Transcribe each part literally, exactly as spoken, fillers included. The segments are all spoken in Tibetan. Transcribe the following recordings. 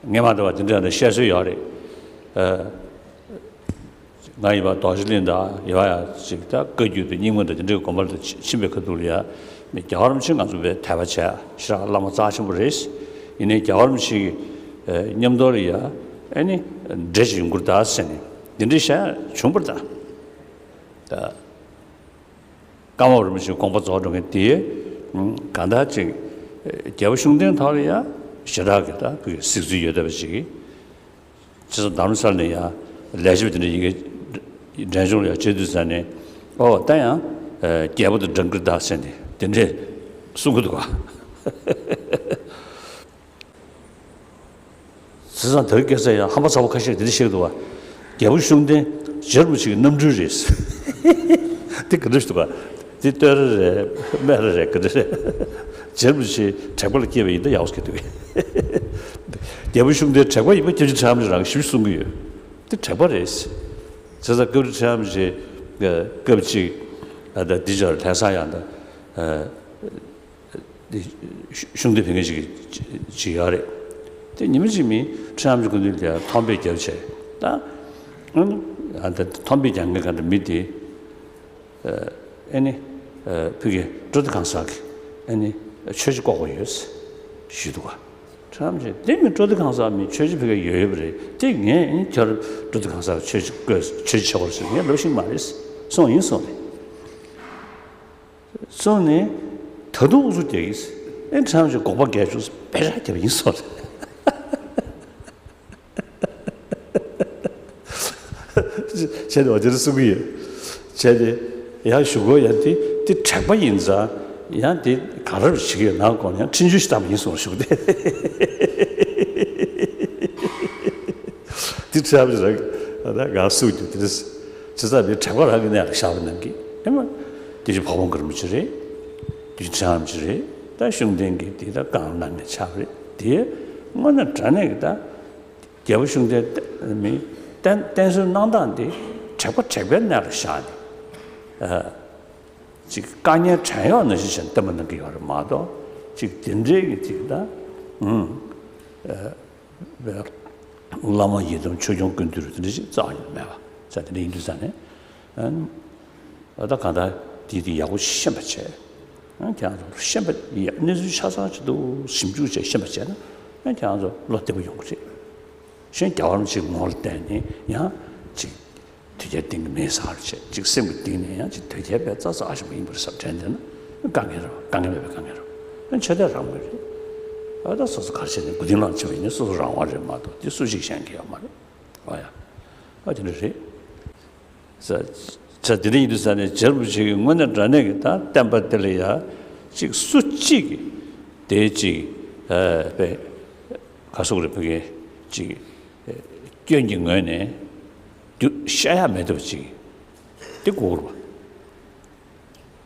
ངས་མ་འདྲ་བ་དེ་འདྲ་ནས་བཤད་སྲོལ་ཡོད་རེད། ཨ། ང་ཡིན་པ་རྡོ་རྗེ་གླིང་དང་ཡོད་ཡ་ཅིག་ད་བཀའ་བརྒྱུད་དང་རྙིང་མ་དང་དེ་འདྲའི་དགོན་པ་ལ་ཕྱིན་པའི་ཁ་ཐུག་ལ་ཡ་ནི་རྒྱལ་བ་རིན་པོ་ཆེ་ང་ཚོ་བའི་དད་པ་བྱས་ཞེ་དྲག་བླ་མ་རྩ་ཆེན་པོ་རེད། ཡིན་ནའི་རྒྱལ་བ་རིན་པོ་ཆེ་གི་མཉམ་དུ་ལ་ཡ་ཨ་ནི་འདྲེ་ཅིག་ཡོང་གི་རེད་ད་ཟེར་ནས་འདི་འདྲའི་བཤད་བྱུང་བ་རེད་ད། ད། ཀརྨ་པ་རིན་པོ་ཆེའི་དགོངས་པ་རྫོགས་འགྲོ་མཁན་དེ་གང་ལྟར་ཅིག་རྒྱལ་པོ་ཤུགས་ལྡན་ཐོག་ལ་ཡང་ཞེ་དྲག་གི་ད་བོད་ཀྱི་གཟིགས་ཚུལ་ཡོད་བསྡད་པ་ཞིག་གིས། ཅི་ཙམ་རྡ་རམ་ས་ལ་ནས་ཡང་ལས་བྱེད་པ་དེ་འདྲ་ཡི་གེ་འབྲས་ལྗོངས་ལ་ཡང་བཅར་དུས་ཙང་ནས་ཨོ་ད་ཡང་རྒྱལ་པོ་དང་འགྲན་ཁུར་ད་ཟེར་ནས་དེ་འདྲས་གསུང་གི་འདུག་ག། བྱས་ཙང་དེ་རིང་ཁ་སང་ཡང་ཧམ་པ་ཚ་པོ་ཁ་ཤས་འདི་འདྲ་བཤད་འདུག་བ། རྒྱལ་པོ་ཤུགས་ལྡན་རྗེ་རིན་པོ་ཆེ་གི་རྣམ་སྤྲུལ་རེད། འདི་ག་འདྲ་ཞིག་འདུག་བ། འདི་བསྟོད་ར་རེད་སྨད་ར་རེད་ག་འདྲ་རེད། རྗེ་རིན་པོ་ཆེ་དྲེགས་པ་ལ་སྐྱེས་པ་ཡིན་ད་ཡག་པོ་ཞིག་འདུག་གས། རྒྱལ་པོ་ཤུགས་ལྡན་དྲེགས་པ་ཡིན་པ་སྐྱབས་རྗེ་ཁྲི་རབས་རང་གིས་ཞིབ་གསུང་གི་ཡོད། འདི་དྲེགས་པ་རེད། བྱས་ཙང་སྐྱབས་རྗེ་ཁྲི་རབས་ཀྱི་སྐབས་གཅིག་ཨ་ད་འདི་ཅར་ལྷ་ས་ཡང་ད། དེ་ཤུགས་ལྡན་ཕེབས་མཁན་ཞིག་ཅིག་ཡོད་རེད། དེ་ཉི་མ་གཅིག་མིན་ཁྲི་རབས་ཀྱི་སྐུ་མདུན་དེ་ཐོམ་པས་རྒྱབ་བྱས་ད། ཨ་ད་ཐོམ་པས་རྒྱག་མཁན་ག་འདྲ་མི་དེ་ཨ་ནི་ཕ་གི་སྤྲོ་བདེ་གང་ཟག་གི་ཨ་ནི་ཆོས་ཕྱོགས་བསྐོར་དགོས་ཡོད་ཞུས་འདུག་ག། ཁྲི་རབས་ཀྱི་དེ་མི་སྤྲོ་བདེ་གང་ཟག་མི་ཆོས་ཕྱོགས་ཕ་གི་ཡོད་ཡོད་པ་རེད། དེ་ངས་ཨ་ནི་ཁྱོད་སྤྲོ་བདེ་གང་ཟག་ཆོས་ཕྱོགས་བསྐོར་ཆོས་ཕྱོགས་བསྐོར་ཟེར་ངས་ལབ་ཤེས་མ་རེད། སོང་ཡིན་སོང་རེད། སོང་ནས་ད་དུང་ཨུ་ཚུགས་རྒྱག་གི་ཨེ་ཁྲམ་ཞིག་དགོངས་པ་འགལ་བྱུང་བེ་ར་རྒྱབ་ཡིན་སོང་རེད། བྱས་ནས་འོ་དེ་རུ་གསུང་གི་ཡོད། བྱས་ཏེ་ཡང་ཞུ་དགོས་ཡང་དེ་དེ་དྲེགས་པ་ཡིན་ཙང་ཡང་དེ་ག་རེ་བྱེད་ཀྱི་ཡོད་ནང་སྐོར་ཡང་འཕྲིན་བཅོལ་ཞིག་བཏང་བ་ཡིན་སོང་ཞུ་གི་དེ། དེ་ཁྲམ་ཞིག་རང་ང་གསུང་རྒྱུ་དེ་རེད། བྱས་ཙང་དེ་དྲེགས་པ་རང་གི་གནས་ལ་བཞག་པ་ནང་གི་ཨེ་མ། དེ་བཞིན་འཕགས་པ་དགའ་རབ་རིན་པོ་ཆེ་རེད། དེ་བཞིན་ཁྲི་རབས་རིན་པོ་ཆེ་རེད། ད་ཤུགས་ལྡན་གྱི་དེ་ད་གང་གནང་མཁན་ཆགས་པ་རེད། དེ་དངོས་གནས་དྲང་གནས་ཀྱི་ད་རྒྱལ་པོ་ཤུགས་ལྡན་མི་བསྟེན་བསྟེན་གསོལ་གནང་སྟངས་དེ་དྲེགས་པ་དྲེགས་པའི་གནས་ལ་བཞག་ནས་ཨ་ཅིག་དཀའ་ངལ་བྲལ་ཡོད་ནང་བཞིན་བྱས་བསྟན་པ་གནང་གི་ཡོད་རེད་མ་གཏོགས་ཅིག་དེ་འདྲའི་གི་ཅིག་ད་ཨུམ། བླ་མ་ཡི་དམ་ཆོས་སྐྱོང་ཀུན་འདུས་རུ་དེ་འདྲ་ཞིག་རྩ་བ་ཉིད་མེད་པ་ས་དེ་འདྲ་ཡིན་དུས་ཙང་ནས། ཨ་ད་གང་ལྟར་དེ་དེ་ཡག་པོ་ཤེས་པ་བྱས། ཨ་ཁྱེད་རང་ཚོ་ཤེས་པ་ཡ་གནས་ཚུལ་ཆ་ཚང་ཅིག་འདུག་ཞིབ་འཇུག་བྱས་ཤེས་པ་བྱས་ན་ཨ་ཁྱེད་རང་ཚོ་བློ་བདེ་པོ་ཡོང་གི་རེད། གཞན་རྒྱལ་བ་རིན་པོ་ཆེའི་ངོ་ལ་བལྟས་ནས་ཡང་ཅིག་དོལ་རྒྱལ་བསྟེན་གི་མེད་ཟེར་བྱས་ཅིག་སེམས་ཀྱི་གཏིང་ནས་ཡང་ཅིག་དོལ་རྒྱལ་པའི་རྩ་རྩ་ཞིག་མ་ཡིན་པར་ཟབ་དྲན་བསྡད་ན་དཀའ་ངལ་རེད་དཀའ་ངལ་མེད་པའི་དཀའ་ངལ་རེད། ཡང་ཆོས་དད་རང་མོས་རེད། ཨ་ད་སོ་སོ་ག་རེ་བྱས་ནས་མགོ་རྟིང་སློང་བྱེད་པ་ཡིན་ན་སོ་སོ་རང་དབང་རེད་མ་གཏོགས་དེ་སུ་ཞིག་གཞན་གྱི་ཡོད་མ་རེད། ཨ་ཡ། ཨ་དེ་འདྲ་རེད། ས་ས་དེ་འདྲ་ཡིན་དུས་ས་ནས་རྗེ་རིན་པོ་ཆེ་གིས་དངོས་གནས་དྲང་གནས་ཀྱི་ད་བསྟན་པ་དེ་ལ་ཡ་ཅིག་སུ་གཅིག་གིས་དེ་ཅིག་ཨ་པའི་ག་སོག་རེ་ཕ་གི་ཅིག་སྐྱོན་གྱི་ངོས་ནས་རྒྱུ་བཤད་ཡ་མེད་ཐུབ་ཅིག་དེ་དགོས་རེད་བ།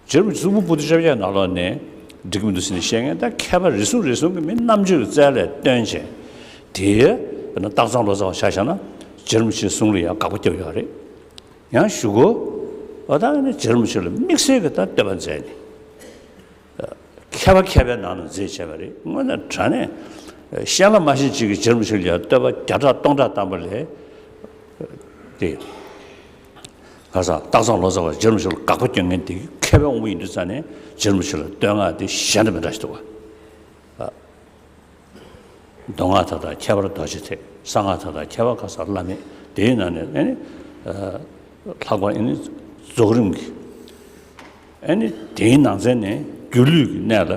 རྗེ་རིན་པོ་ཆེ་གཙུག་ཕུད་པོ་ཏི་བཅོ་བརྒྱད་ནང་ལོགས་ནས་འགྲིག་གི་མི་འདུག་ཟེར་ནས་བཤད་མཁན་ད་མཁས་པ་རེ་ཟུང་རེ་ཟུང་གིས་མི་རྣམ་དཔྱོད་ཀྱི་རྩལ་ལས་བཏོན་བྱས་དེའི་དཔེར་ན་སྟག་ཚང་ལོ་ཙཱ་བ་ཆ་བཞག་ན་རྗེ་རིན་པོ་ཆེའི་གསུང་ལ་ཡང་དགག་པ་བརྒྱབ་ཡོད་རེད། ཡང་ཞུ་དགོས། ཨ་ད་ནི་རྗེ་རིན་པོ་ཆེ་ལ་དམིགས་བསལ་གྱི་ད་བསྟོད་པ་མཛད་ནས། མཁས་པ་མཁས་པའི་ནང་ནས་མཛེས་བྱས་པ་རེད། དངོས་གནས་དྲང་གནས་ཤེས་ལ་མ་ཤེས་གཅིག་གིས་རྗེ་རིན་པོ་ཆེ་ལ་ཡང་བསྟོད་པ་བརྒྱ་ཕྲག་སྟོང་ཕྲག་བཏང་པ་ལས། དེ་ཁ་སང་སྟག་ཚང་ལོ་ཙཱ་བ་རྗེ་རིན་པོ་ཆེ་ལ་དགག་པ་སྐྱོན་མཁན་དེ་མཁས་པའི་དབང་པོ་ཡིན་དུས་ཙང་ནས་རྗེ་རིན་པོ་ཆེ་ལ་བསྟོད་བསྔགས་དེ་གཞན་དང་མི་འདྲ་ཞིག་འདུག་བ། མདོ་སྔགས་མཐའ་དག་ཁྱད་པར་རྡོ་རྗེ་ཐེག་གསང་སྔགས་མཐའ་དག་ཁྱད་པར་ཁ་སང་བླ་མེད་དེའི་ནང་ནས་ཨ་ནི། ལྷག་པར་ཨ་ནི་རྫོགས་རིམ་གྱི་ཨ་ནི་དེའི་ནང་ཚན་ནས་སྒྱུ་ལུས་ཀྱི་གནས་ལ་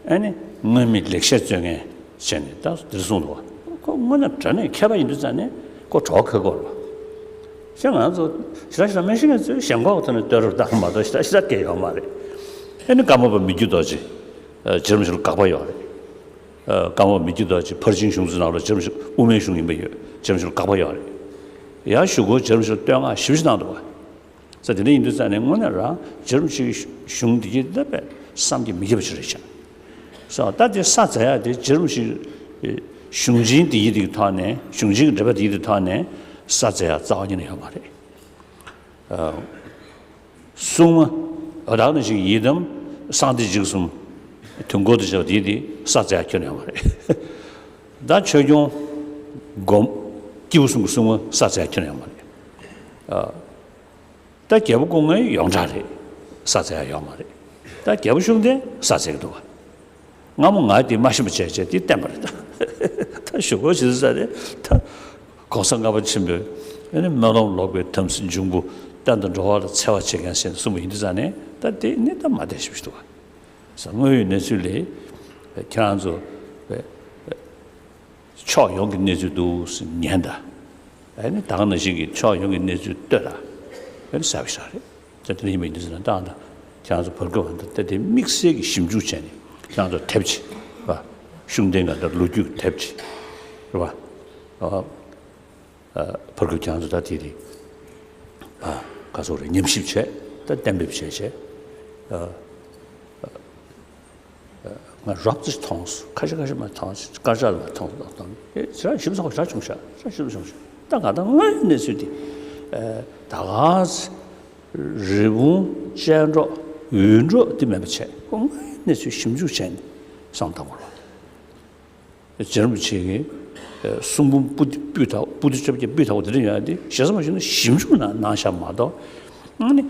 ཨ་ནི་སྔོན་མེད་ལེགས་བཤད་རྩོད་མཁན་བྱས་ནས་ད་འདིར་གསུངས་འདུག་བ། ཁོ་དངོས་གནས་དྲང་གནས་མཁས་པ་ཡིན་དུས་ཙང་ནས་ཁོ་གྲོགས་ཁ་སྐོར་བ། ཞེས་ང་ཚོ་ཞེ་དྲག་ཞེ་དྲག་མི་ཤེས་མཁན་ཚོས་ཞེན་ཁོག་ཐོག་ནས་བསྟོད་རབས་བཏང་མ་གཏོགས་ཞེ་དྲག་ཞེ་དྲག་སྐད་ཡོད་མ་རེད། ཨ་ནི་ཀརྨ་པ་མི་བསྐྱོད་རྡོ་རྗེ་རྗེ་རིན་པོ་ཆེ་ལ་དགག་པ་ཡོད་རེད། ཀརྨ་པ་མི་བསྐྱོད་རྡོ་རྗེ་ཕར་ཕྱིན་བཞུགས་ཚུལ་ནང་ལ་རྗེ་རིན་པོ་ཆེ་དབུ་མའི་གཞུང་ཡིན་པ་ཡོད། རྗེ་རིན་པོ་ཆེ་ལ་དགག་པ་ཡོད་རེད། ཡང་ཞུ་སྒོ་རྗེ་རིན་པོ་ཆེ་ལ་བསྟོད་བསྔགས་ཞེ་པོ་ཅིག་གནང་འདུག་བ། ས་དེ་འདྲ་ཡིན་དུས་ཙང་ནས་དངོས་གནས་རང་རྗེ་རིན་པོ་ཆེའི་གཞུང་འདི་གི་ལྟ་བས་བསམ་གྱིས་མི་ཁྱབ་པ་ཅིག་རེད་ཤག་ས་ད་དེ་ས་མཛད་ཡག་དེ་རྗེ་རིན་པོ་ཆེའི་གཞུང་ཆེན་འདི་གི་དེ་གི་ཐོག་ནས་གཞུང་ཆེན་གྱི་འགྲེལ་པ་འདི་གི་ཐོག་ནས་ས་མཛད་ཡག་རྩ་བ་ཉིད་ནས་ཡོད་མ་རེད། སྲུང་མ། བདག་ནི་ཞིག་ཡི་དམ་གསང་བདེ་འཇིགས་གསུམ། དུས་འཁོར་དུ་བྱ་བ་དེ་དེ་ས་མཛད་ཁྱོན་ཡོད་མ་རེད། ད་ཆོས་སྐྱོང་ སྒོམ། སྐྱེས་བུ་གསུམ་གྱི་སྲུང་མ་ས་ཚད་ཁྱོན་ཡོད་མ་རེད། ཨ། ད་རྒྱལ་པོ་སྐུ་ངལ་ཡོངས་གྲགས་རེད། ས་ཚད་ཡོད་མ་རེད། ད་རྒྱལ་པོ་ཤུགས་ལྡན་ས་ཚད་འདུག་བ། སྔ་མོ་ང་དེ་མ་ཤེས་པ་བྱས་བྱས་དེ་བསྟན་པ་རེད་ད། ད་ཞུ་སྒོ་ཞུ་ས་རེད་ད། གོང་ས་ལྔ་པ་ཆེན་པོས་ཨ་ནི་སྨོན་ལམ་ལོག་པའི་དམ་སྲི་འབྱུང་པོ་གཏན་དུ་འགྲོ་བ་ལ་འཚེ་བ་བྱེད་མཁན་ཞེས་གསུངས་པ་ཡིན་དུས་ཙང་ནས། ད་དེ་ནི་ད་མ་བསྡད་ཞིབ་ཞིག་འདུག་བ། ས་དངོས་ཡོད་གནས་ཚུལ་ལས་ཁྱེད་རང་ཚོ་ཕྱོགས་ཡོངས་ཀྱི་གནས་ཚུལ་འདུག་ཟེར་ཉན་དང་། ཨ་ནི་ད་ག་ནང་བཞིན་གྱི་ཕྱོགས་ཡོངས་ཀྱི་གནས་ཚུལ་ལྟོས་དང་། ཨ་ནི་གསལ་པོ་ཞིག་རེད། ད་དེ་འདྲ་ཡིན་པ་ཡིན་དུས་ཙང་ནས་ད་ད་ཁྱེད་རང་ཚོ་བར་སྐབས་ད་ལྟ་དེ་དམིགས་བསལ་གྱི་ཞིབ་འཇུག་བྱས་ནས་ཁྱེད་རང་ཚོ་དེབ་ཅིག་རེད་པ། ཤུགས་ལྡན་གྱི་ད་ལོ་རྒྱུས་དེབ་ཅིག་རེད་པ། ཨ། ཨ། བར་སྐབས་ཁྱེད་རང་ཚོ་ད་དེ་རེད། ཨ། ག་ཚོད་རེད། ཉམས་ཞིབ་བྱས། ད་གཏན་འབེབས་བྱས་བྱས། ཨ། ང་རོབ་ཙམ་མཐོང་སོང་། ཁ་ཤས་ཁ་ཤས་མ་མཐོང་། དཀར་ཆག་ལ་མ་མཐོང་མཐོང་། ཨེ། ཇི་ལྟར་ཞིབ་ཚགས་པོ་ཞེ་དྲག་བྱུང་ཤག་ཞེ་དྲག་ཞིབ་ཚགས་པོ་བྱུང་ཤག་ད་ང་ད་དངོས་ཡོད་གནས་ཚུལ་དེ། ཨ། ད་ག་རི་བོང་ཅལ་འདྲོགས་འུར་འདྲོགས་དེ་མེད་པ་བྱས། ཁོ་དངོས་ཡོད་གནས་ཚུལ་ཞིབ་འཇུག་བྱས་ནས་བསམ་བཏང་དགོས་རེད། རྗེ་རིན་པོ་ཆེ་གིས་གསུང་འབུམ་པོ་ཏི་སྤུས་དག་པོ་ཏི་བཅོ་བརྒྱད་སྤུས་དག་པོ་དེ་འདྲ་ཡོད་དེ་ཞེ་ས་མ་ཞུ་ན་ཞིབ་འཇུག་གནང་གནང་བཞག་མ་གཏོགས། ཨ་ནི་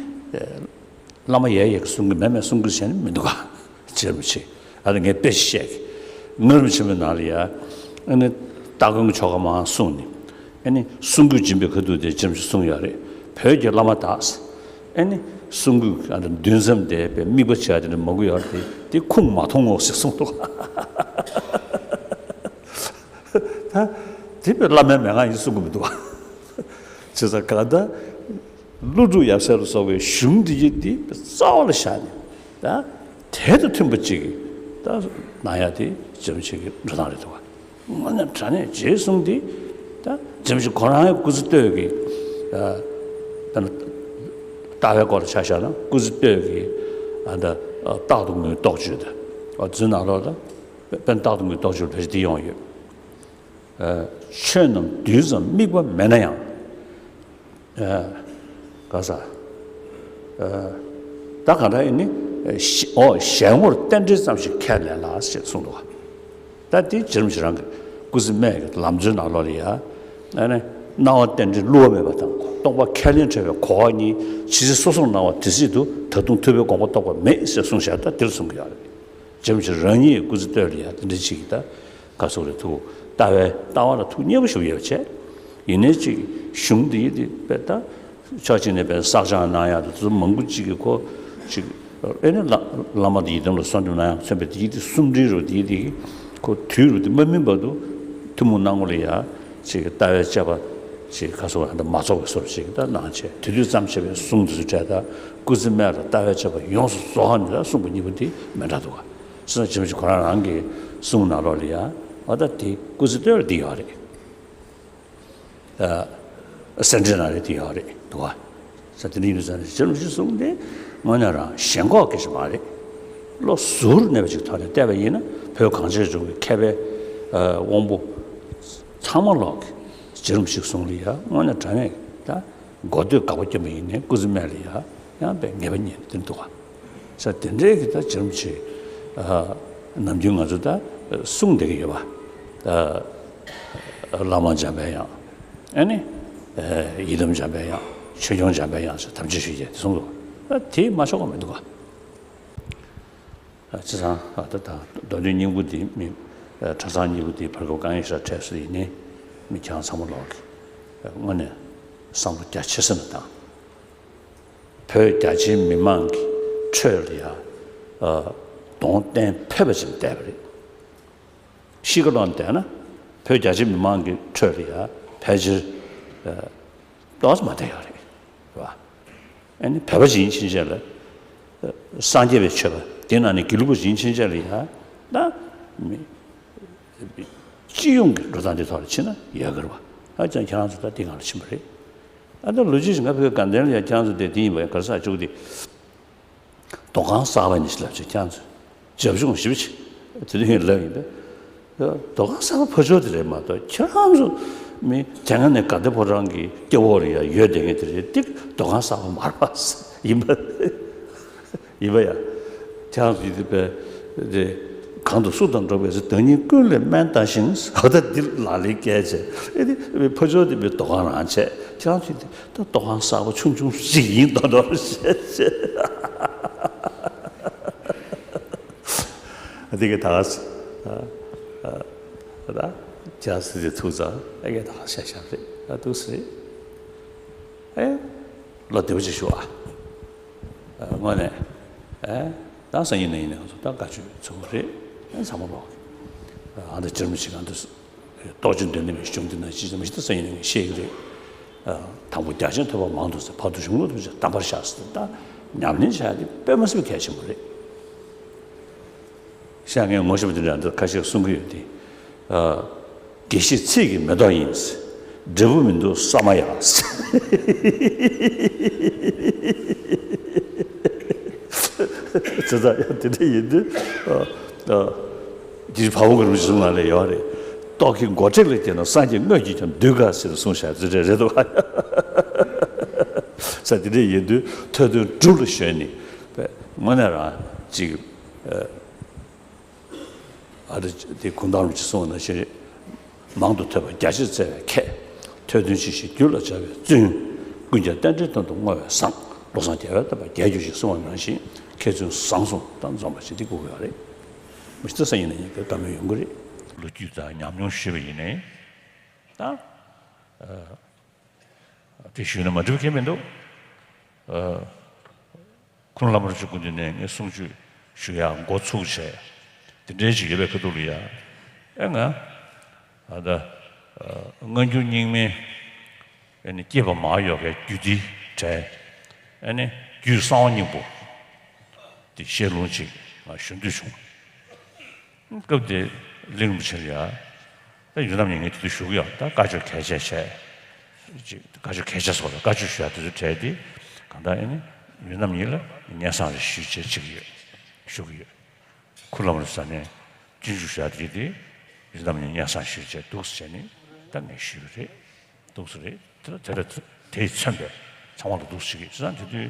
བླ་མ་ཡས་ཡས་ཀྱིས་གསུང་གི། མེད་མེད་གསུང་གི་བྱས་ནས་མི་འདུག་ག་རྗེ་རིན་པོ་ཆེ། ཨ་ནི་ངས་དཔེ་ཞིག་བཤད་ཀྱི། མངའ་རིས་པ་ཆེན་པོའི་ནང་ལ་ཡ། ཨ་ནི་སྟག་གོན་ཆོ་ག་མང་གསུངས་ནས། ཨ་ནི་གསུང་སྐུད་སྦྱིན་པའི་ཁ་ཐུག་དེ་རྗེ་རིན་པོ་ཆེས་གསུངས་ཡོད་རེད། བོད་ཀྱི་བླ་མ་དག་ཟེར། ཨ་ནི་གསུང་སྐུད་ཨ་ནི་འདུན་མཚམས་དེ་དཔེ་དམིགས་པ་བྱས་དེ་འདྲ་མང་པོ་ཡོད་རེད། དེ་ཁུངས་མ་མཐོང་ངོ་ཟེར་གསུངས་འདུག་ད་དེ་དཔེ་བླ་མའི་མན་ངག་ཡིན་གསུང་གི་མི་འདུག་བ། བྱས་ཙང་གང་ལྟར་ཀླུ་སྒྲུབ་ཡབ་སྲས་ལ་སོགས་པའི་གཞུང་འདི་ཡི་འདི་རྩ་བ་ལ་བཞག་ནས། ད་དེ་དང་མཐུན་པ་ཅིག་གིས་ད་གནང་ཡ་དེ་རྗེ་རིན་པོ་ཆེ་གི་འགྲོ་སྟངས་རེད་འདུག་བ། དངོས་གནས་དྲང་གནས་རྗེའི་གསུང་འདི་ད་རྗེ་རིན་པོ་ཆེ་ཁོ་རང་གི་སྐུ་ཚེ་སྟོད་ཀྱི། ཨ། དཔེར་ན་ལྟ་བའི་སྐོར་ལ་ཆ་བཞག་ན་སྐུ་ཚེ་སྟོད་ཀྱི། ཨ། ད་རྟག་ཏུ་ངུའི་རྟོགས་བརྗོད་དེ། ཨ། འདི་ནང་ལོགས་ལ་དཔེར་ན་རྟག་ཏུ་ངུའི་རྟོགས་བརྗོད་ཕལ་ཆེར་འདི་ཡོང་ཡོད། ཨ། ཆོས་རྣམས་དུས་ཙམ་དམིགས་པ་མེད་ན་ཡང་། ཨ། ག་ས། ཨ། ད་ག་འདྲ་ཡིན་ནི། ཨ། ཞལ་ངོར་རྟེན་འབྲེལ་ཙམ་ཞིག་ཁས་ལེན་ལ་ཞེས་གསུངས་འདུག་བ། ད་དེ་རྗེ་རིན་པོ་ཆེ་རང་གི་སྐུ་ཚེ་སྨད་ཀྱི་ལམ་སྲོལ་ནང་ལོགས་ལ་ཡ། ཨ་ནི་སྣང་བ་རྟེན་འབྲེལ་བསླུ་བ་མེད་པ་དང་རྟོག་པ་ཁས་ལེན་བྲལ་བའི་གོ་བ་གཉིས་ཇི་སྲིད་སོ་སོར་སྣང་བ་དེ་སྲིད་དུ་ད་དུང་ཐུབ་པའི་དགོངས་པ་རྟོགས་པ་མེད་ཞེས་གསུངས་བཞག་ད་དེར་གསུང་གི་ཡོད་རེད། རྗེ་རིན་པོ་ཆེ་རང་ཉིད་སྐུ་ཚེ་སྟོད་ལ་ཡ་དེ་འདྲ་ཅིག་གི་ད་ག་ཟེར་རེད། ཐུགས་ལྟ་བའི་ལྟ་བ་ལ་ཐུགས་མཉེས་པོ་ཞིག་ཡོད་པ་བྱས། ཡིན་ནའི་ཅིག་གཞུང་འདི་ཡི་དེ་དཔེ་ད་ཕྱོགས་གཅིག་ནས་དཔེ་བསགས་སྦྱང་གནང་ཡག་དང་དེ་ཚོ་མང་པོ་ཅིག་གི་ཁོ་ཅིག་ཨེ་ནི་བླ་བླ་མ་དང་ཡི་དམ་ལ་གསོལ་འདེབས་གནང་ཡག་མཚོན་པའི་དེ་ཡི་དེ་གསུམ་སྒྲིལ་རུ་དེ་ཡི་དེ་ཁོ་དུས་རུ་དེ་མ་སྨིན་བར་དུ་ཐུན་མོང་སྣང་ངོ་ལ་ཡ་ཅིག་ལྟ་བའི་དཔྱད་པ་ཅིག་ག་ཟེར་ད་མ་རྫོགས་པའི་བཟོ་འདྲ་ཅིག་ད་གནང་བྱས། དེ་དུས་ཙམ་བྱས་པའི་གསུང་དེ་ཚོ་འཕྲལ་ད་སྐུ་ཚེ་སྨད་ལ་ལྟ་བའི་དཔྱད་པ་ཡོངས་སུ་རྫོགས་ནས་ད་གསུངས་པ་གཉིས་པོ་དེ་མི་འདྲ་འདུག་ག་སོ་སོ་རྗེ་རིན་པོ་ཆེ་ཁོ་རང་རང་གི་གསུང་ནང་ལོགས་ལ་ཡ། ཨ། ད་དེ་སྐུ་ཚེ་སྟོད་ལ་འདི་ཡོད་རེད། ཨ། གསེར་ཕྲེང་ནང་ལ་འདི་ཡོད་རེད་འདུག་ག་ས་དེ་འདྲ་ཡིན་དུས་ཙང་ནས་རྗེ་རིན་པོ་ཆེའི་གསུང་དེ་དངོས་གནས་རང་ཞེན་ཁོག་སྐད་ཆ་མ་རེད། བློ་གཟུ་བོར་གནས་པ་ཅིག་ཐོག་ནས་བལྟས་པ་ཡིན་ན་བོད་གངས་ཅན་ལྗོངས་ཀྱི་མཁས་པའི། ཨ། དབང་པོ་ཚང་མ་ལོག་གི་རྗེ་རིན་པོ་ཆེའི་གསུང་ལ་ཡ་དངོས་གནས་དྲང་གནས་ད་གོ་ཐོས་དགའ་པོ་སྐྱོན་པ་ཡིན་ནའི་སྐུ་ཚེ་སྨད་ལ་ཡ་ཡང་དཔེ་ངེས་པ་རྙེད་དེ་འདུག་ག་ས་དེ་འདྲའི་གི་ད་རྗེ་རིན་པོ་ཆེ། ཨ། ནམ་རྒྱུན་ང་ཚོ་ད་གསུང་བསྡད་ཀྱི་ཡོད་པ། ཨ། བླ་མ་འཇམ་པའི་དབྱངས། ཨ་ནི། ཨ། ཡི་དམ་འཇམ་པའི་དབྱངས། ཆོས་སྐྱོང་འཇམ་པའི་དབྱངས་ཟེར་དམ་ཆོས་ཞུ་རྒྱུ་དེ་གསུང་འདུག་ཨ། དེ་མ་ཆོག་པ་མི་འདུག་ག་ཨ། བྱས་ཙང་། ཨ། ད་ད་མདོ་འདོན་སྙིང་པོ་འདི་མི། ཨ། གྲྭ་ཚང་གཉིས་པོ་འདི་བར་སྐབས་དཀའ་ངལ་ཞེ་དྲག་འཕྲད་སྲིད་ཡིན་ནའི་མི་ཁྱེད་རང་ཚང་མ་ལོག་གི། ཨ། དངོས་གནས་བསམ་བློ་རྒྱ་ཆེ་ས་ནས་བཏང་། བོད་རྒྱ་ཆེའི་མི་མང་གི་ཁྲོད་ལ་ཡ། ཨ། གདོང་བསྟན་ཕོད་པ་ཅིག་བསྡད་པ་རེད། གཤིས་ཀ་ལོག་ནས་བལྟས་ན་བོད་རྒྱ་ཆེའི་མི་མང་གི་ཁྲོད་ལ་ཡ་ཕལ་ཆེར། ཨ། ཏོག་ཙམ་མ་བསྡད་ཡོད་རེད། རེད་པ། ཨ་ནི་བོད་པ་ཅིག་ཡིན་ཕྱིན་ཆད་ལ། ཨ། སངས་རྒྱས་པའི་ཆོས་པ་དེ་ནང་ནས་དགེ་ལུགས་པ་ཅིག་ཡིན་ཕྱིན་ཆད་ལ་ཡ། ད་མི་སྤྱི་ཡོངས་ཀྱི་འགྲོ་སྟངས་དེ་ཐོག་ལ་ཕྱིན་ན་ཡག་གི་རེད་པ། ཨ་ཅག་ཁྱེད་རང་ཚོ་ད་དེ་སྒང་ལ་ཕྱིན་པ་རེད། ཨ། ད་ལོ་རྒྱུས་ཤིག་ང་བོད་དགའ་ལྡན་ལ་ཡ་ཁྱེད་རང་ཚོ་དེ་དེ་ཡིན་པ་ཡ་ག་རེ་ཟེར་བཅུག་དེ། རྡོ་ཁང་གསར་པ་ནས་ལབ་བྱས་ཁྱེད་རང་ཚོས་རྒྱབ་ལྗོངས་ཞིབ་ཅིག་དེ་དུས་ཡིན་ལབ་ཡིན་པས། རྡོ་ཁང་གསར་པ་ཕར་ཕྱོགས་དེ་རེད་མ་གཏོགས་ཁྱེད་རང་ཚོ་མི་དེ་སྔ་ནས་དགའ་ལྡན་ཕོ་བྲང་གི་སྐྱ་བོ་རེད་ཡ་ཡོད་བསྡད་མཁན་དེ་རེད། དེ་རྡོ་ཁང་གསར་པ་མ་རེད་པ། ཡིན་པ། ཡིན་པ་ཡ། ཁྱེད་རང་ཚོ་ཡིན་དུས་པས་དེ་ག་ གང་དུ་སུ་དང་འགྲོགས་པའི་ཚེ། བདག་ཉིད་ཀུན་ལས་དམན་ལྟ་ཞིང་། འོ་ད་འདི་ལག་ལེན་བཀལ་བྱས། ཨེ་དེ་ཕ་ཇོ་དེ་པའི་རྡོ་ཁང་རང་བྱས། ཁྱེད་རང་ཚོས་དེ་ད་རྡོ་ཁང་གསར་པ་ཆུང་ཆུང་ཞིག་ཡིན་མདོག་མདོག་བྱས་བྱས། དེ་ག་ད་ག་ས་ད་ཇ་སི་དེ་ཐུག་ཙང་ཨེ་ག་ད་ག་ཤ་ཤ་རེད། ད་འདུག་སེ་རེད། ཨེ་ལོ་བདེ་པོ་ཅིག་ཞུ་ཨ། དངོས་གནས། ཨེ། ད་སང་ཉིན་ནས་ཡིན་ནའང་ད་བཀའ་ཆོས་ཚོགས་རེད། ཨེ་ཚང་མ་ལོག་ཨ་ད་སྤྱིར་མི་ཞིག་གང་དུ་རྟོགས་བརྗོད་འདོན་ནས་མི་ཞུགས་འདི་ན་ཅི་ཙམ་ཞིག་ད་སང་ཉིན་ནས་ཤེས་ཀྱི་རེད། དང་པོ་རྒྱ་ཆེན་ཐོས་པ་མང་དུ་ཟེར། བར་དུ་གཞུང་ལུགས་ཐོས་པ་དམ་པར་བཞག་ཟེར། ད་ཉམས་ལེན་བྱ་ཡ་དེ་དཔེ་མ་སྲིད་པའི་གལ་ཆེན་པོ་རེད། ཤ་ངས་ངོ་ཤེས་པ་དེ་འདྲ་འདི་ཁ་ཤས་གསུང་གི་ཡོད་དེ། དགེ་བཤེས་ཚིག་གི་མེ་ཏོག་ཡིན། འབྲས་བུ་མི་འདུག་ས་མ་ཡ། ཇི་ལྟར་ཡང་དེ་འདྲ་ཡིན་དུས། དེ་བ་བོ་གི་རུ་གཞུང་ནང་ལས་ཡོད་རེད། རྟོག་གེའི་མགོ་ཁྲིད་ལ་སྐྱེས་ན། སངས་རྒྱས་དངོས་ཀྱིས་ཀྱང་འདུལ་དཀའ་ཟེར་གསུངས་བཞག་ཟེར་རེད་རེད་དོ། ས་དེ་འདྲ་ཡིན་དུས་ཐོས་དོན་སྒྲུབ་ལ་ཞོན་ནས་དངོས་གནས་རང་ཅིག་ཨ་རི་དེ་གུང་ཐང་རིན་པོ་ཆེ་གསུངས་པ་ནང་བཞིན་རེད། མང་དུ་ཐོས་པ་རྒྱ་ཆེར་བཙལ་བའི་ཁྱད། ཐོས་དོན་ཇི་བཞིན་རྒྱུད་ལ་འཇགས་པའི་བརྩོན། ཀུན་ཀྱང་རྟེན་འབྲེལ་དོན་དུ་བསྔོ་བས་བཟང་། བློ་བཟང་རྒྱལ་བས་བསྟན་པ་རྒྱས་གྱུར་ཅིག་གསུངས་པ་ནང་བཞིན་མཁས་བཙུན་བཟང་གསུམ་དང་འཛོམས་པ་ཞིག་འདི་དགོས་ཀྱི་ཡོད་རེད། མི་ཤི་ད་ས་ཡིན་ན་ཡིན་གྱི་བཀའ་མོལ་ཡོང་གི་རེད། ལོ་རྒྱུས་དང་ཉམས་མྱོང་ཞུས་པ་ཡིན་ནའི་ད། དེ་ཞུས་ན་མ་འགྲིག་པ་གང་ཡང་མི་འདུག་ཁུ་ནུ་བླ་མ་རིན་པོ་ཆེ་སྐུ་མདུན་ནས་ངས་གསུང་ཆོས་ཞུ་ཡག་འགོ་ཚུགས་བྱས། དེ་འདྲའི་ཅིག་ཡོད་པའི་ཁ་ཐུག་ལ་ཡ། ཨེ་ང་། ཨ་ད། སྔ་འགྱུར་རྙིང་མའི། ཨེ་ནི་སྐྱེས་པ་མར་ཡོད་མཁན་རྒྱུད་སྡེའི་གྲས། ཨེ་ནི་རྒྱུད་གསང་བ་སྙིང་པོ། དེ་བཤད་ལུང་ཅིག་ང་ཞུ་འདོད་བྱུང་། སྐབས་དེ་གླིང་རིན་པོ་ཆེ་ལ་ཡ། ད་ཡུལ་རྣམ་གཉིས་ངས་དེ་དུས་ཞུ་གི་ཡོད། ད་བཀའ་ཆོས་གལ་ཆེ་ཆེ། ཅིག་བཀའ་ཆོས་གལ་ཆེ་སོགས་ལ་བཀའ་ཆོས་ཞུ་ཡ་དེ་ཚོ་གྲས་དེ། གང་ལྟར་ཨེ་ནི་ཡུལ་རྣམ་གཉིས་ལ་སྙན་སེང་རེ་ཞུས་བྱས་བྱེད་ཀྱི་ཡོད། ཞུ་གི་ཡོད། ཁུ་ལམ་རེ་ས་ནས་སྤྱོད་འཇུག་ཞུ་ཡ་དེ་དེ་ཡུལ་རྣམ་གཉིས་སྙན་སེང་ཞུས་བྱས་འདུག་སེ་བྱས་ནས་ད་ངས་ཞུས་པ་རེད། འདུག་སེ་རེད། དེ་ལ་དེ་ལ་དེས་མཚོན་པའི་ཚང་མ་ལ་འདུག་སེ་བྱེད་ཀྱི་ཡོད། བྱས་ཙང་དེ་དུས་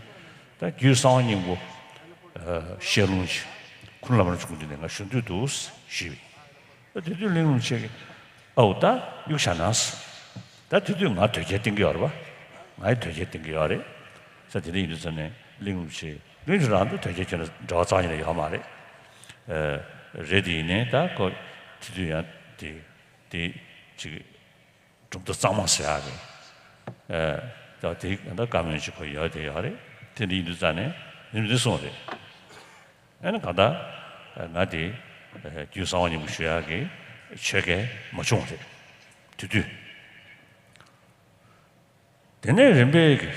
ད་རྒྱུད་གསང་བ་སྙིང་པོ། བཤད་ལུང་ཞིག་ཁུ་ལམ་རེ་ཆུང་དེ་ནས་ང་ཞུ་འདོད་འདུག་ཞུས་པ་ཡིན། ད་དེ་དུས་གླིང་རིན་པོ་ཆེ་གིས་ཨའུ་ད་གཡུག་བཞག་ན། ད་དེ་དུས་ང་དོལ་རྒྱལ་བསྟེན་གྱི་ཡོད་རེད་པ། ང་ཡི་དོལ་རྒྱལ་བསྟེན་གྱི་ཡོད་རེད། ས་དེ་འདྲ་ཡིན་དུས་ཙམ་ནས་གླིང་རིན་པོ་ཆེ་གླིང་རིན་པོ་ཆེ་རང་དུ་དོལ་རྒྱལ་ཁྱོད་ལ་འབྲེལ་བ་རྩ་བ་ཉིད་ནས་ཡོད་མ་རེད། རེད་དེ་ཡིན་ནའི་ད་ཁོ་དེ་དུས་ཡང་དེ་དེ་ཅིག་གྲུབ་མཐའ་གཙང་མ་ཟེར་ཡག་རེད། ད་དེ་ད་བཀའ་མོལ་ཅིག་ཁོ་ཡོད་དེ་ཡོད་རེད། དེ་འདྲ་ཡིན་དུས་ཙམ་ནས་ཡིན་འདི་གསུངས་རེད། ཨ་ནི་གང་ལྟར་ང་དེ་རྒྱུད་གསང་བ་སྙིང་པོ་ཞུ་ཡག་གི་ཆོས་སྐལ་མ་བྱུང་བ་རེད། དེ་དུས། དེ་ནས་རིམ་པས་ཀྱི་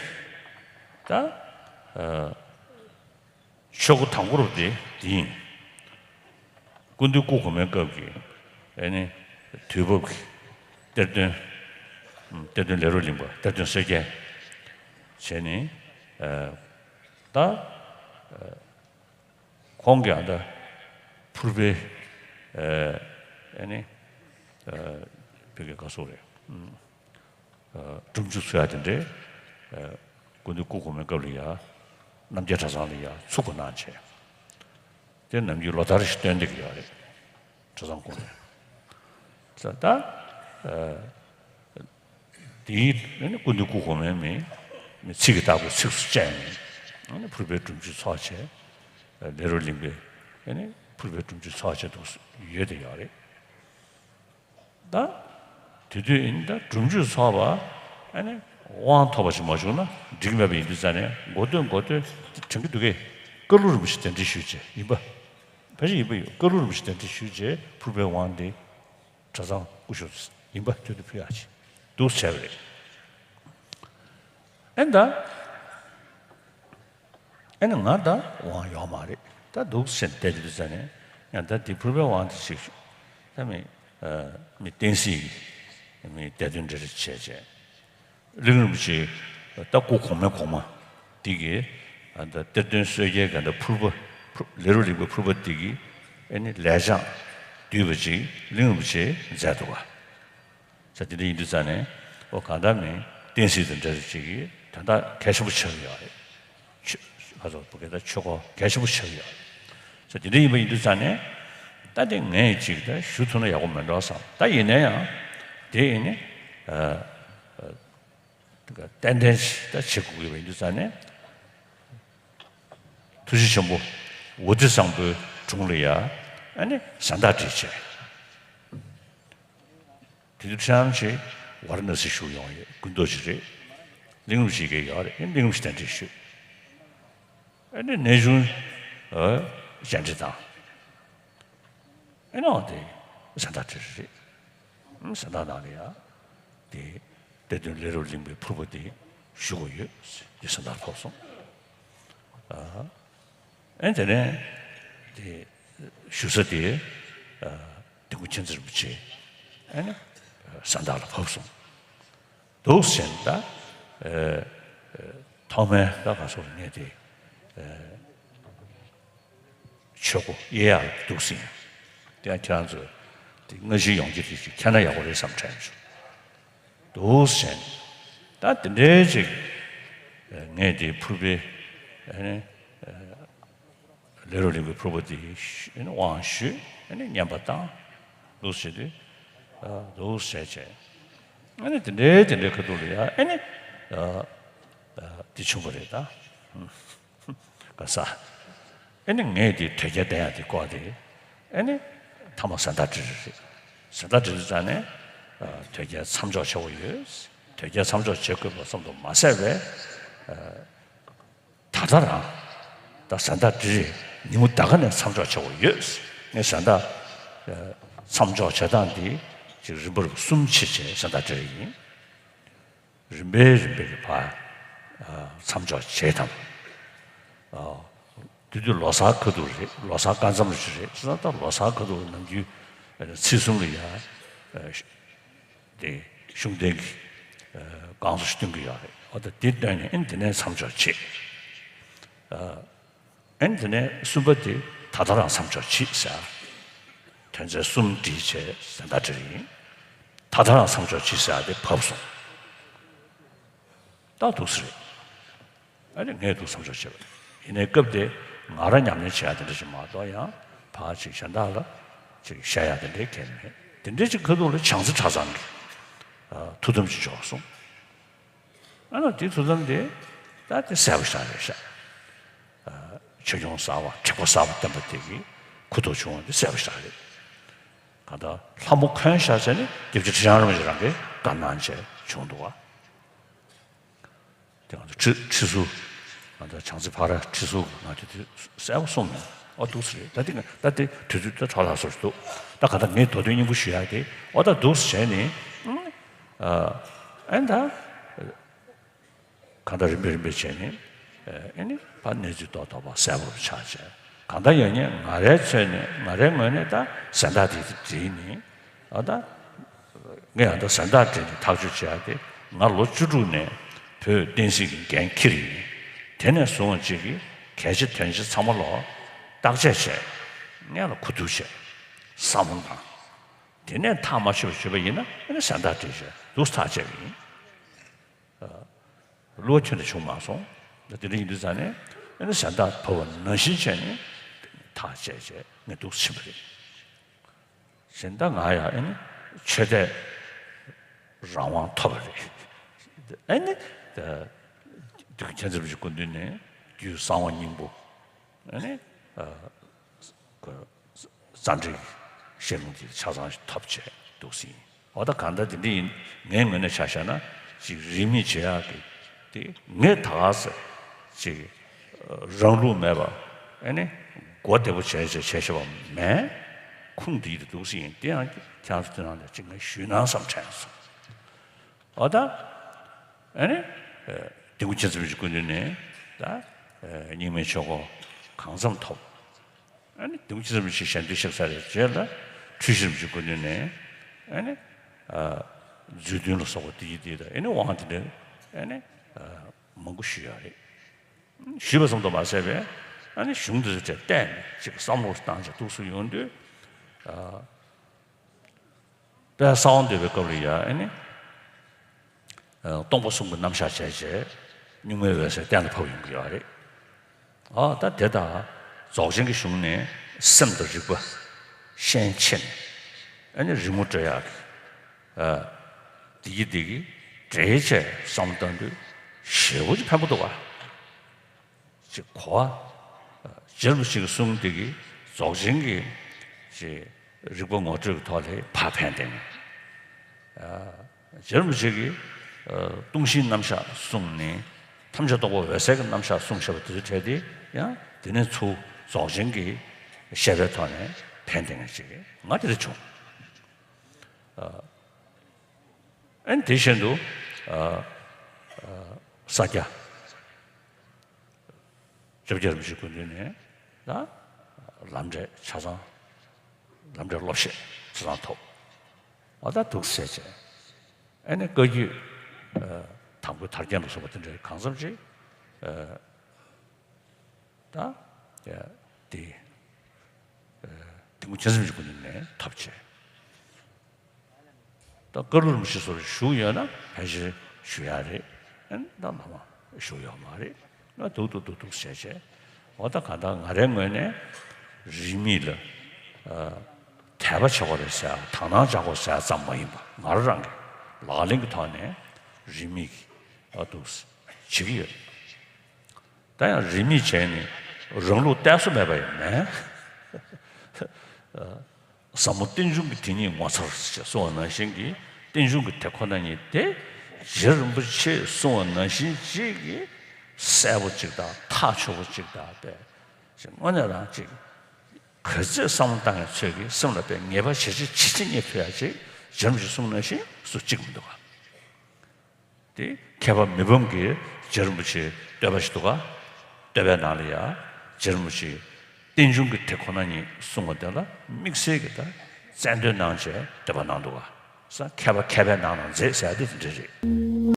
ད་ཆོས་སྐུ་དང་པོ་རུ་དེ་དེ་ཡིན། སྐུ་མདུན་སྐུ་གོང་མའི་སྐབས་ཀྱི་ཨ་ནི་དུས་བབ་ཀྱི་གཏེར་སྟོན། གཏེར་སྟོན་ལས་རུང་གླིང་པ་གཏེར་སྟོན་སེར་སྐྱ་བྱས་ནས་ད། ཁོང་གིས་ཨ་ད་ཕུར་པའི་ཨ་ནི་ཕ་གི་ག་སོགས་རེད། སྒྲུབ་མཆོད་ཚུགས་ཡ་དེ་འདྲའི་སྐུ་མདུན་སྐུ་གོང་མའི་སྐབས་ལ་ཡ་རྣམ་རྒྱལ་གྲྭ་ཚང་ལ་ཡ་ཚུགས་པ་གནང་བྱས། དེ་ནམ་རྒྱུན་ལོ་ལྟར་ཞིག་སྟོན་བསྡད་ཀྱི་ཡོད་རེད། གྲྭ་ཚང་ཁོངས་ནས། ད་དེའི་ཨ་ནི་སྐུ་མདུན་སྐུ་གོང་མའི་མི་མི་ཚིག་གི་བདག་པོའི་ཚིགས་སུ་བཅད་ནས་ཨ་ནི་ཕུར་པའི་སྒྲུབ་མཆོད་ཚོགས་བྱས། ལས་རུང་གླིང་པས་ཨ་ནི་ཕུར་པའི་སྒྲུབ་མཆོད་ཚོགས་བྱས་འདུག་ཡོད་དེ་ཡོད་རེད། ད་དེ་དུས་ཨ་ནི་ད་སྒྲུབ་མཆོད་ཚོགས་པ་ཨ་ནི་དབང་ཐོབ་པ་ཞིག་མ་བྱུང་ན་འགྲིག་མེད་པ་ཡིན་དུས་ཙང་ནས་འགོ་སྟོད་འགོ་སྟོད་དྲན་གྱི་འདུག་གས། ཀ་ལུ་རིན་པོ་ཆེ་གདན་འདྲེན་ཞུས་བྱས་ཡིན་པ། ཕལ་ཆེར་ཡིན་པ་ཡོད། ཀ་ལུ་རིན་པོ་ཆེ་གདན་འདྲེན་ཞུས་བྱས་ཕུར་པའི་དབང་འདི། གྲྭ་ཚང་སྐུ་ཞབས་ཡིན་པ་དོན་དུ་ཕུལ་ཡག་ཅིག་འདུག་བྱས་པ་རེད། ཨེ་ད། ཨེ་ནི་ང་ད་དབང་ཡོད་མ་རེད། ད་འདུག་ཟེར་བསྡད་དུས་ཙ་ནས་ཡང་ད་འདི་ཕུར་པའི་དབང་དེ་ཞིག་ད་མི་མི་བསྟན་སྲིད་ཀྱི་མི་སྡེ་དོན་འདྲ་རེ་བྱས་བྱས། གླིང་རིན་པོ་ཆེ་ད་སྐུ་གོང་མའི་གོང་མ་འདི་གིས་ད་གཏེར་སྟོན་སོས་རྒྱལ་ག་ད་ཕུར་པ་ལས་རུང་གླིང་པའི་ཕུར་པ་འདི་གིས་ཨེ་ནི་ལས་བྱང་བསྡུས་པ་ཅིག་གླིང་རིན་པོ་ཆེས་མཛད་འདུག་ག་ས་དེ་འདྲ་ཡིན་དུས་ཙ་ནས་ཨོ་གང་ལྟར་མིན་བསྟན་སྲིད་དང་འབྲེལ་བ་ཅིག་གིས་དོན་དག་གལ་ཆེན་པོ་ཆགས་ཀྱི་ཡོད་རེད། ཆོས་ཁ་སོགས་བོད་སྐད་དང་ཆོས་སྐོར་གལ་ཆེན་པོ་ཆགས་ཀྱི་ཡོད་རེད། ས་དེ་འདྲ་ཡིན་པ་ཡིན་དུས་ཙ་ནས་ ད་དེ་ངས་ཅིག་ད་ཞུ་ཐུབ་ན་ཡག་པོ་མེད་འགྲོ་བསམ། ད་ཡིན་ན་ཡང་དེ་ཡིན་ནི་ཨ་ཨ་ཏན་ཏན་ཞིག་ད་བྱེད་དགོས་ཀྱི་ཡོད་པ་ཡིན་དུས་ཙང་ནས། ཐུགས་རྗེ་ཆེན་པོ་ཝཱ་ཏི་བཟང་པོའི་དྲུང་ལ་ཡ་ཨ་ནི་གཟེངས་རྟགས་བྲིས་བྱས། དེ་དུས་ཁྲི་རིན་པོ་ཆེ་ཝཱ་ར་ཎ་སི་བཞུགས་ཡོང་ཡོད། སྐུ་མདོག་ཅིག་རེད། གླིང་རིན་པོ་ཆེ་གིས་ཡོད་རེད། གླིང་རིན་པོ་ཆེ་གདན་འདྲེན་ཞུས། ཨ་ནི་གནས་ཆུང་ཨ་བཅར་འདྲི་དང་། ཨེ་ནོ་དེ་གཟེངས་རྟགས་བྲིས་རེད། ཨ་གཟེངས་རྟགས་ནང་ལ་ཡ་དེ་གཏེར་སྟོན་ལས་རབ་གླིང་པའི་ཕུར་པ་དེ་བཞུགས་ཡོད། དེ་གཟེངས་རྟགས་ཕབ་སོང་། ཨ་ཨེ་དེ་ནས་དེ་བཞུགས་ས་དེ་ཨ་ལྡེ་གུ་མཁྱེན་བརྩེ་རིན་པོ་ཆེ་ཨེ་ནི་གཟེངས་རྟགས་ལ་ཕབ་སོང་། འདུག་ཟེར་ད། ཨེ་ཨེ་ཐོག་མའི་ད་ག་སོགས་ངས་དེ་ཨེ་ཆོས་སྒོ་དབྱེ་ཡག་འདུག་ཟེར། དེ་ཡང་ཁྱེད་རང་ཚོ་དེ་སྔ་ཕྱི་ཡོང་རྒྱུ་དེ་ཅིག་མཁྱེན་ན་ཡག་པོ་རེད་བསམ་དྲན་བྱུང་། འདུག་ཟེར་ད་དེ་འདྲའི་ཅིག་ཨེ་ངས་དེ་ཕུར་པའི་ཨེ་ནི་ཨེ་ལས་རབ་གླིང་པའི་ཕུར་པ་དེ་ཨེ་ནི་དབང་ཞུས། ཨེ་ནི་བསྙེན་པ་བཏང་། འདུག་ཟེར་དུས་ཨ་འདུག་ཟེར་བྱས། ཨ་ནི་དེ་འདྲའི་དེ་འདྲའི་ཁ་ཐུག་ལ་ཡ་ཨ་ནི་ཨ་ཨ་དེ་བྱུང་བ་རེད་ད། ག་ས། ཨ་ནི་ངས་དེ་དོལ་རྒྱལ་བསྟེན་ཡག་དེ་བསྐོར་ཏེ། ཨ་ནི་མཐའ་མ་གཟེངས་རྟགས་བྲིས་རེད། གཟེངས་རྟགས་བྲིས་དུས་ཙང་ནས་ཨ་དོལ་རྒྱལ་མཚམས་འཇོག་བྱེད་དགོས་ཡོད། དོལ་རྒྱལ་མཚམས་འཇོག་བྱེད་དགོས་པ་ཙམ་དུ་མ་ཟད་པའི་ཨ་ད་ལྟ་རང་ད་གཟེངས་རྟགས་བྲིས་རེད། ཉིན་མོ་ད་ག་ནས་མཚམས་འཇོག་བྱེད་དགོས་ཡོད། ངས་གཟེངས་རྟགས་ཨ་མཚམས་འཇོག་བྱེད་སྟངས་འདི་ཅིག་རིམ་པ་རིམ་པ་གསུམ་ཕྱེ་བྱས་གཟེངས་རྟགས་བྲིས་རེད་ཡིན། རིམ་པས་རིམ་པས་ཀྱི་བར་ཨ་མཚམས་འཇོག་བྱས་དང་། ཨ་དེ་དུས་ལོ་གསར་ཁ་ཐུག་རེད། ལོ་གསར་སྐར་མཚམས་ཅིག་རེད། བྱས་ཙང་ད་ལོ་གསར་ཁ་ཐུག་ནམ་རྒྱུན་ཨ་ཚེས་གསུམ་ལ་ཡ་ཨ་དེ་ཤུགས་ལྡན་གྱི་ཨ་བསྐང་གསོ་ཞིག་སྟོན་གྱི་ཡོད་རེད། འོ་ད་དེ་བཏོན་ནས་ཨ་ནི་དེ་ནས་མཚམས་འཇོག་བྱེད། ཨ་ཨ་ནི་དེ་ནས་གསུམ་པ་དེ་ད་ལྟ་རང་མཚམས་འཇོག་བྱེད་ཟེར། དོན་ཚན་གསུམ་བྲིས་བྱས་གཟེངས་རྟགས་བྲིས་ཡིན། ད་ལྟ་རང་མཚམས་འཇོག་བྱེད་ཟེར་དེ་ཕབ་སོང་། ད་འདུག་སེ་རེད། ཨ་ནི་ངས་འདུག་མཚམས་འཇོག་བྱས་པ་རེད། ཡིན་ནའི་སྐབས་དེ་ང་རང་ཉམས་ལེན་བྱེད་ཡག་དེ་འདྲ་ཞིག་མ་གཏོགས་ཡང་ཕར་ཅིག་གཞན་དག་ལ་ཅིག་བཤད་ཡག་དེ་འདྲའི་གལ་མེད། དེ་འདྲའི་ཅིག་ཁ་ཐུག་ལ་བྱང་རྩེ་གྲྭ་ཚང་གི་ཨ་ཐུགས་དམ་ཅིག་འཇོག་སོང་། ཨ་ནི་དེ་ཐུགས་དམ་དེ་ད་དེ་གསལ་པོ་ཞེ་དྲག་རེད་ཤག་ཨ་ཆོས་སྐྱོང་གསར་པ་དྲེགས་པ་གསར་པ་བསྟན་པ་དེ་གི་གོ་རྟོགས་བྱུང་བ་དེ་གསལ་པོ་ཞེ་དྲག་རེད། གང་ལྟར་ལྷ་མོ་འཁོན་བཞག་བྱས་ནས་སྐྱབས་རྗེ་ཁྲི་བྱང་རིན་པོ་ཆེ་རང་གིས་བཀའ་གནང་བྱས་བྱུང་འདུག་བ། དེ་ང་ཚོ་ཁྲི་ཁྲི་ཟུར། ང་ཚོ་བྱང་རྩེ་ཕ་ར་ཁྲི་ཟུར་ང་ཚོ་དེ་གསལ་པོ་གསུངས་མེད། ཨོ་འདུག་སེ་རེད། ད་དེ་ད་དེ་དུས་ཚོད་ད་གྲོགས་ལ་སོ་སོ་འདུག་ད་གང་ལྟར་ངས་མདོ་དོན་སྙིང་པོ་ཞུ་ཡག་དེ་ཨོ་ད་འདུག་སེ་བྱས་ནས་ཨ་ཨ་ད་གང་ལྟར་རིམ་པས་རིམ་པས་བྱས་ནས་ཨ་ནི་ཕར་གནས་ཚུལ་རྡོག་རྡོག་པ་གསལ་པོ་ཆགས་བྱས། གང་ལྟར་ཡང་ཉིན་ང་རའི་ཚོད་ནས་ང་རའི་ངོས་ནས་ད་གཟེངས་རྟགས་དེ་བྲིས་ནས་ཨ་ད། ངས་ཨ་ད་གཟེངས་རྟགས་བྲིས་ནས་ཐག་གཅོད་བྱས་ཏེ་ང་ལོ་བཅུ་དྲུག་ནས་བོད་བསྟན་སྲིད་ཀྱི་འགན་འཁྱེར་ཡིན། དེ་ནས་བཟུང་བ་གཅིག་གིས་གལ་ཆེ་དོན་ཆེ་ཚང་མ་ལོ་བརྟག་དཔྱད་བྱས། ངས་ལ་གོ་བསྡུར་བྱས། བསམ་བློ་བཏང་། དེ་ནས་ཐག་མ་ཆོད་པ་ཆོད་པ་ཡིན་ན་ཨ་ནི་གཟེངས་རྟགས་བྲིས་བྱས་འདུག་ཐག་བཅད་པ་ཡིན། བསླུ་བ་ཁྱོན་ནས་བྱུང་མ་སོང་། ད་དེ་འདྲ་ཡིན་དུས་ཙང་ནས་ཨ་ནི་གཟེངས་རྟགས་ཕབ་པ་ནང་བཞིན་བྱས་ནས་ཐག་བཅད་བྱས་ངས་འདུག་ཕྱིན་པ་རེད། གཞན་ད་ང་ཡང་ཨ་ནི་ཆོས་དད་རང་དབང་ཐོབ་པ་རེད། ཨ་ནི་ད་དུས་ཀྱི་མཁྱེན་བརྩེ་རིན་པོ་ཆེའི་སྐུ་མདུན་ནས་རྒྱུད་གསང་བ་སྙིང་པོ་ཨ་ནི་ཨ་ཁོ་ཙཱ་འབྲུག་གི་ཞལ་ལུང་དེ་ཆ་ཚང་ཞིག་ཐོབ་བྱས་འདུག་སེ་ཡིན། འོ་ད་གང་ལྟར་དེ་འདྲ་ཡིན། ངའི་ངོས་ནས་ཆ་བཞག་ན་ཅིག་རིས་མེད་བྱེད་ཡག་གི་དེ་ངས་ད་ག་ས་ཅིག་རང་ལུགས་མེད་པ་ཨ་ནི་མགོ་བདེ་པོ་བྱས་བྱས་བྱས་བྱས་པ་མེད། ཁུངས་དེ་ཡིད་དུ་འདུག་སེ་ཡིན། དེ་ཡང་ཁྱེད་རང་ཚོ་དེ་ནང་ལ་ཅིག་ངས་ཞུས་ན་བསམ་དྲན་སོང་། འོ་ད་ཨ་ནི་ལྡེ་གུ་མཁྱེན་བརྩེ་རིན་པོ་ཆེའི་སྐུ་མདུན་ནས་ད་རྙིང་མའི་ཆོས་སྒོ་གང་འཚམ་ཐོབ། ཨ་ནི་ལྡེ་གུ་མཁྱེན་བརྩེ་རིན་པོ་ཆེ་ཞལ་འདོན་ཞུས་ཚར་བའི་རྗེས་ལ་འཁྲུལ་ཞིག་རིན་པོ་ཆེའི་སྐུ་མདུན་ནས་ཨ་ནི་ཨ་རྫུས་འདོན་ལ་སོགས་པ་དེ་ཡི་དེ་དང་ཨ་ནི་དབང་དེ་འདྲ་ཨ་ནི་ཨ་མང་པོ་ཞུས་ཡོད་རེད། ཞུས་པ་ཙམ་དུ་མ་ཟད་པའི་ཨ་ནི་གཞུང་འདི་ཚོ་དེ་བལྟས་ནས་ཅིག་བསམ་བློ་བཏང་བྱས་འདུག་སེ་ཡོང་དུས་ཨ། དཔལ་གསང་བ་འདུས་པའི་སྐབས་ལ་ཡ་ཨ་ནི་ཨ་སྟོང་པ་གསུམ་གྱི་རྣམ་གཞག་བྱས་བྱས་གཉུག་མའི་འོད་གསལ་གཏན་ལ་ཕབ་ཡོང་གི་ཡོད་རེད། ཨ་ད་དེ་དང་རྫོགས་ཆེན་གྱི་གཞུང་ནས་སེམས་དང་རིག་པ་ ཤན་ཕྱེ་ནས་ཨ་ནི་རི་མོ་འབྲི་ཡག་གི་ཨ་བདེ་སྐྱིད་བདེ་སྐྱིད་འབྲེལ་བྱས་བསམ་བློ་བཏང་དུས་ཞེ་པོ་ཅིག་ཕན་པོ་འདུག་ག་ཅིག་གོ་བ། རྗེ་རིན་པོ་ཆེ་གི་གསུང་འདི་གིས་རྫོགས་ཆེན་གྱི་ཅིག་རིག་པ་ངོ་སྤྲོད་ཀྱི་ཐོག་ལ་ཕར་ཕན་བཏགས་ནས། རྗེ་རིན་པོ་ཆེ་གིས་ལྟུང་བཤགས་རྣམ་གཞག་གསུངས་ནས་ཐམས་ཅད་རྟོགས་པ་འོད་གསལ་གྱི་རྣམ་གཞག་གསུངས་བཞག་པ་དེ་ཚོའི་གྲས་དེ་ཡང་དེ་ནས་ཚུར་རྫོགས་ཆེན་གྱི་བཤད་པའི་ཐོག་ནས་ཕན་བཏགས་ནས་ཅིག་ང་དེ་འདྲ་བྱུང་། ཨ་ནི་དེ་བཞིན་དུ་ཨ་ཨ་ས་སྐྱ། བཅོ་བརྒྱད་རིན་པོ་ཆེའི་སྐུ་མདུན་ནས་ད་ལམ་འབྲས་ཆ་ཚང་། ལམ་འབྲས་སློབ་བཤད་ཆ་ཚང་ཐོབ། འོ་ད་འདུག་ཟེར་བྱས། ཨ་ནི་བཀའ་བརྒྱུད་ཨ་དང་པོའི་དར་རྒྱས་ལ་སོགས་པ་དེ་འདྲའི་གང་འཚམ་ཅིག་ཨ་ད་ཨ་དེ་ཨ་དིལ་མགོ་མཁྱེན་བརྩེ་རིན་པོ་ཆེའི་སྐུ་མདུན་ནས་ཐོབ་བྱས། ད་བཀའ་བློན་རིན་པོ་ཆེ་སོགས་བཞུགས་ཡོད་ན་ཕལ་ཆེར་བཞུགས་ཡག་རེད། ཨ་ནི་ད་མང་མང་བཞུགས་ཡོད་མ་རེད། ང་འདུག་འདུག་འདུག་འདུག་བྱས་བྱས། འོ་ད་གང་ལྟར་ང་རའི་ངོས་ནས་རིས་མེད་ལ་ཨ་དད་པ་བྱེད་དགོས་རེད་ཟེར་ཡག་དག་སྣང་བྱེད་དགོས་ཟེར་ཡག་ཙམ་མ་ཡིན་པ་ང་རང་གི་ལག་ལེན་གྱི་ཐོག་ནས་རིས་མེད་ཀྱི་ཨ་འདུག་བྱེད་ཀྱི་ཡོད། ད་ཡང་རིས་མེད་བྱས་ནས་རང་ལུགས་གཏད་སོ་མེད་པ་ཡང་མེད། ཟབ་མོ་རྟེན་འབྱུང་གི་དེ་ཉིད་ངོ་མཚར་ཞེས་གསུངས་པ་ནང་བཞིན་གྱི་རྟེན་འབྱུང་གི་དེ་ཁོ་ན་ཉིད་དེ་རྗེ་རིན་པོ་ཆེས་གསུངས་པ་ནང་བཞིན་ཅིག་གི་གསལ་པོ་ཅིག་དང་ཐག་ཆོད་པོ་ཅིག་དང་དཔེ་ཅིག་དངོས་གནས་རང་ཅིག་ག་ཚོད་བསམ་བློ་བཏང་ཡང་ཚོད་ཀྱིས་སེམས་ལ་དཔེ་ངེས་པ་ཇེ་ཆེ་ཇེ་ཆེ་རྙེད་ཐུབ་ཡག་ཅིག་རྗེ་རིན་པོ་ཆེས་གསུངས་པ་ནང་བཞིན་སུ་གཅིག་མི་འདུག་ག་དེ་མཁས་པ་མི་ཕམ་གྱིས་རྗེ་རིན་པོ་ཆེའི་བསྟོད་པ་ཞིག་འདུག་ག་བསྟོད་པའི་ནང་ལ་ཡང་རྗེ་རིན་པོ་ཆེས་རྟེན་འབྱུང་གི་དེ་ཁོ་ན་ཉིད་གསུངས་པ་དེ་ལ་དམིགས་བསལ་གྱི་ད་རྩལ་འདོན་གནང་བྱས་བསྟོད་པ་གནང་འདུག་ག་ས་མཁས་པ་མཁས་པའི་ནང་ན་མཛེས་ཟེར་ཡག་དེ་དེ་འདྲ་རེད།